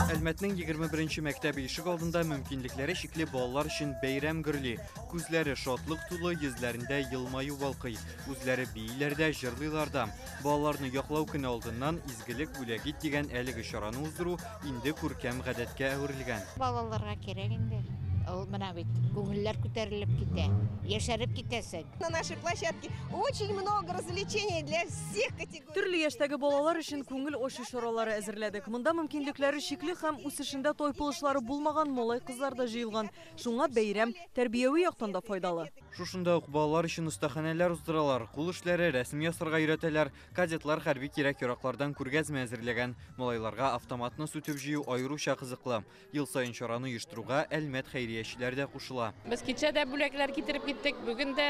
Әлмәтнең 21 мәктәбе ишек алдында мөмкинлекләре чикле балалар өчен бәйрәм гөрли. Күзләре шатлык тулы, йөзләрендә елмаю балкый. Үзләре бииләр дә, җырлыйлар да. Балаларны яклау көне алдыннан «Изгелек бүләк ит» дигән әлеге чараны уздыру инде күркәм гадәткә әверелгән. Балаларга кирәк инде. Ул менә бит күңелләр күтәрелеп китә, яшәреп китәсең. На нашей площадке очень много развлечений для всех категорий. Төрле яшьтәге балалар өчен күңел ачу чаралары әзерләдек. Монда мөмкинлекләре чикле һәм үсешендә тайпылышлары булмаган малай-кызлар да җыелган. Шуңа бәйрәм тәрбияви яктан да файдалы. Шушында ук балалар өчен остаханәләр уздыралар, кул эшләре, рәсем ясарга өйрәтәләр. Кадетлар хәрби кирәк-яраклардан күргәзмә әзерләгән. Малайларга автоматны сүтеп җыю аеруча кызыклы. Ел саен чараны оештыруга Әлмәт хәйриячеләре дә кушыла. Без кичә дә бүләкләр китереп киттек, бүген дә,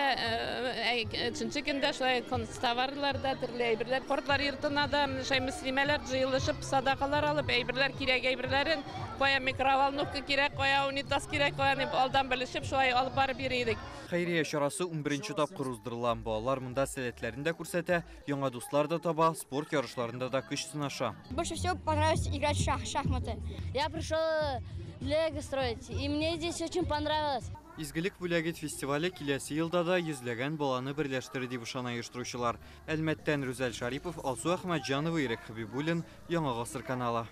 өченче көндә шулай канцтоварлар да, төрле әйберләр. Картлар йортына да менә шулай мөслимәләр җыелышып, садакалар алып, әйберләр, кирәк әйберләрен, кая микроволновка кирәк, кая унитаз кирәк, кая дип алдан белешеп, шулай алып барып йөри идек. Хәйрия чарасы 11 тапкыр уздырыла. Балалар монда сәләтләрен дә күрсәтә, яңа дуслар да таба, спорт ярышларында да көч сынаша. Больше всего понравилось играть в шахматы. Я пришел лего строить, и мне здесь очень понравилось. «Изгелек бүләк ит» фестивале киләсе елда да йөзләгән баланы берләштерер дип ышана оештыручылар. Әлмәттән Рүзәл Шарипов, Алсу Әхмәтҗанова, Ирек Хәбибуллин, Яңа Гасыр каналы.